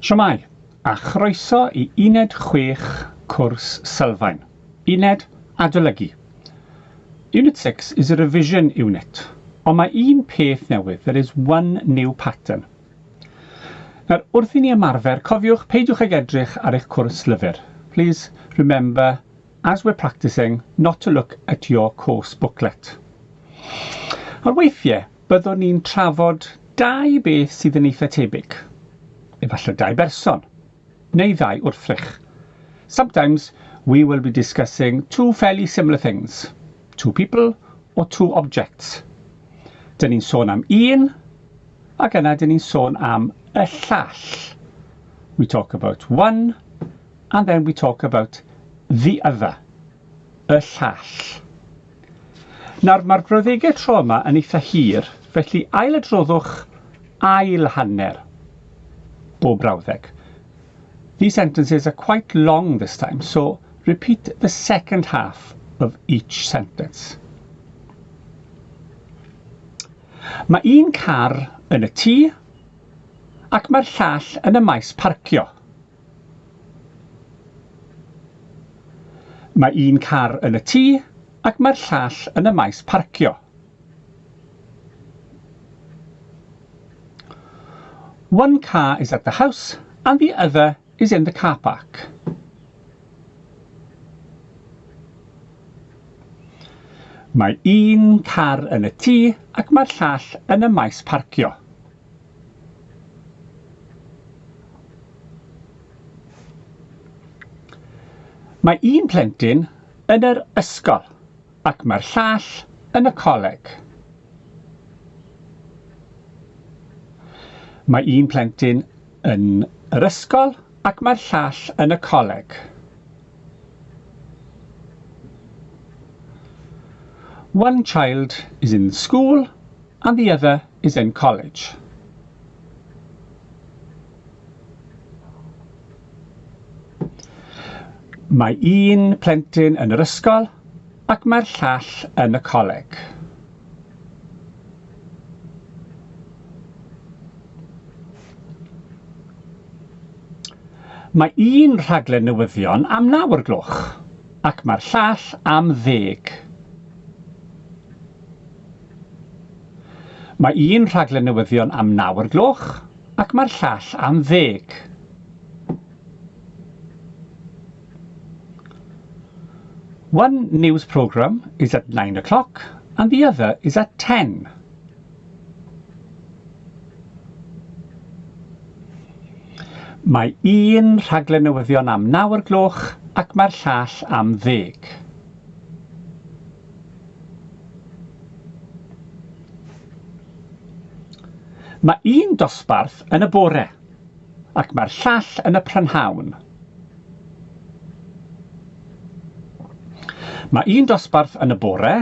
Shwmae, a chroeso i Uned 6 Cwrs Sylfaen, Uned Adolygu. Unit 6 is a revision unit, ond mae un peth newydd, there is one new pattern. Nawr, wrth i ni ymarfer, cofiwch, peidiwch ag edrych ar eich cwrs lyfr. Please remember, as we're practicing, not to look at your course booklet. Nawr, weithiau, byddwn ni'n trafod dau beth sydd yn eitha tebyg. Efallai dau berson, neu ddau wrthrych. Sometimes we will be discussing two fairly similar things, two people or two objects. Dyn ni'n sôn am un, ac yna dyn ni'n sôn am y llall. We talk about one, and then we talk about the other, y llall. Nawr, mae'r brawddegau tro yma yn eitha hir, felly ailadroddwch ail hanner bob brawddeg. These sentences are quite long this time, so repeat the second half of each sentence. Mae un car yn y tŷ ac mae'r llall yn y maes parcio. Mae un car yn y tŷ ac mae'r llall yn y maes parcio. One car is at the house and the other is in the car park. Mae un car yn y tŷ ac mae'r llall yn y maes parcio. Mae un plentyn yn yr ysgol ac mae'r llall yn y coleg. Mae un plentyn yn yr ysgol ac mae'r llall yn y coleg. One child is in school and the other is in college. Mae un plentyn yn yr ysgol ac mae'r llall yn y coleg. Mae un rhaglen newyddion am naw o'r gloch ac mae'r llall am ddeg. Mae un rhaglen newyddion am naw o'r gloch ac mae'r llall am ddeg. One news programme is at 9 o'clock and the other is at 10. Mae un rhaglen newyddion am naw o'r gloch ac mae'r llall am ddeg. Mae un dosbarth yn y bore, ac mae'r llall yn y prynhawn. Mae un dosbarth yn y bore,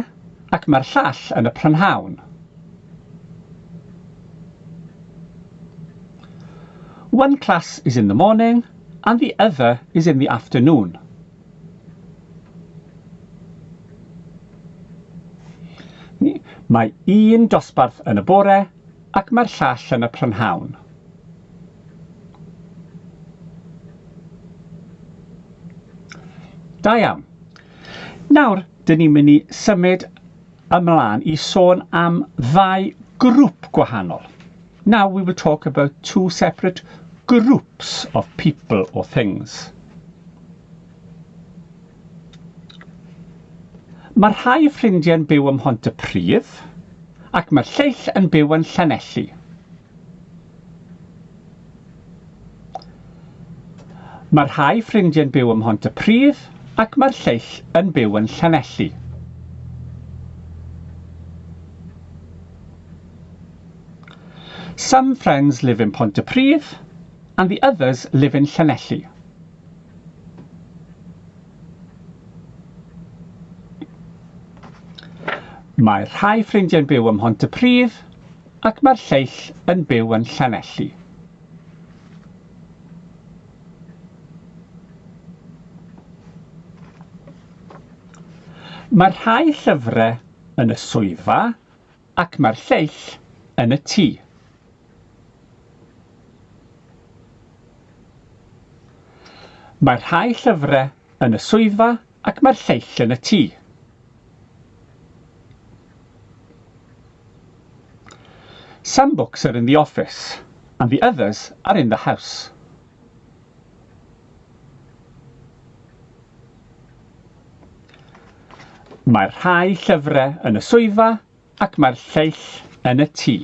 ac mae'r llall yn y prynhawn. One class is in the morning and the other is in the afternoon. Mae un dosbarth yn y bore ac mae'r llall yn y prynhawn. Da iawn. Nawr, dyn ni'n mynd i symud ymlaen i sôn am ddau grŵp gwahanol. Now we will talk about two separate groups of people or things. Mae rhai ffrindiau'n byw ym Mhontypridd, ac mae'r lleill yn byw yn Llanelli. Mae rhai ffrindiau'n byw ym Mhontypridd, ac mae'r lleill yn byw yn Llanelli. Some friends live in Pontypridd and the others live in Llanelli. Mae rhai ffrindiau'n byw ym Mhontypridd ac mae'r lleill yn byw yn Llanelli. Mae rhai llyfrau yn y swyddfa ac mae'r lleill yn y tŷ. Mae rhai llyfrau yn y swyddfa ac mae'r lleill yn y tŷ. Some books are in the office and the others are in the house. Mae rhai llyfrau yn y swyddfa ac mae'r lleill yn y tŷ.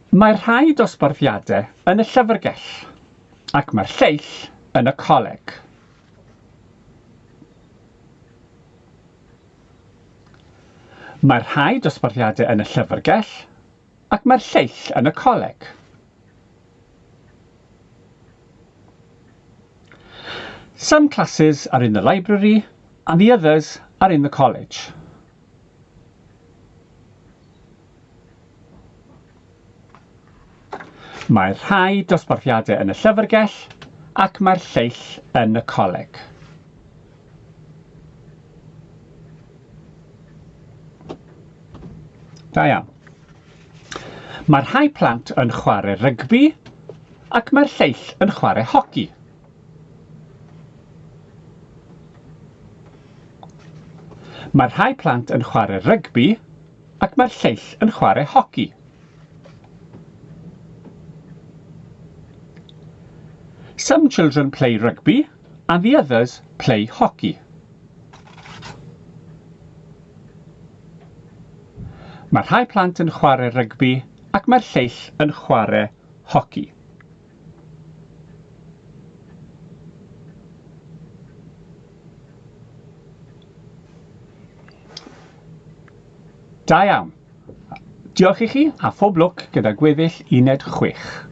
Mae rhai dosbarthiadau yn y llyfrgell ac mae'r lleill yn y coleg. Mae rhai dosbarthiadau yn y llyfrgell ac mae'r lleill yn y coleg. Some classes are in the library and the others are in the college. Mae rhai dosbarthiadau yn y llyfrgell ac mae'r lleill yn y coleg. Da iawn. Mae rhai plant yn chwarae rygbi ac mae'r lleill yn chwarae hoci. Mae rhai plant yn chwarae rygbi ac mae'r lleill yn chwarae hoci. Some children play rugby and the others play hockey. Mae rhai plant yn chwarae rygbi ac mae'r lleill yn chwarae hoci. Da iawn. Diolch i chi a phob lwc gyda gweddill uned 6.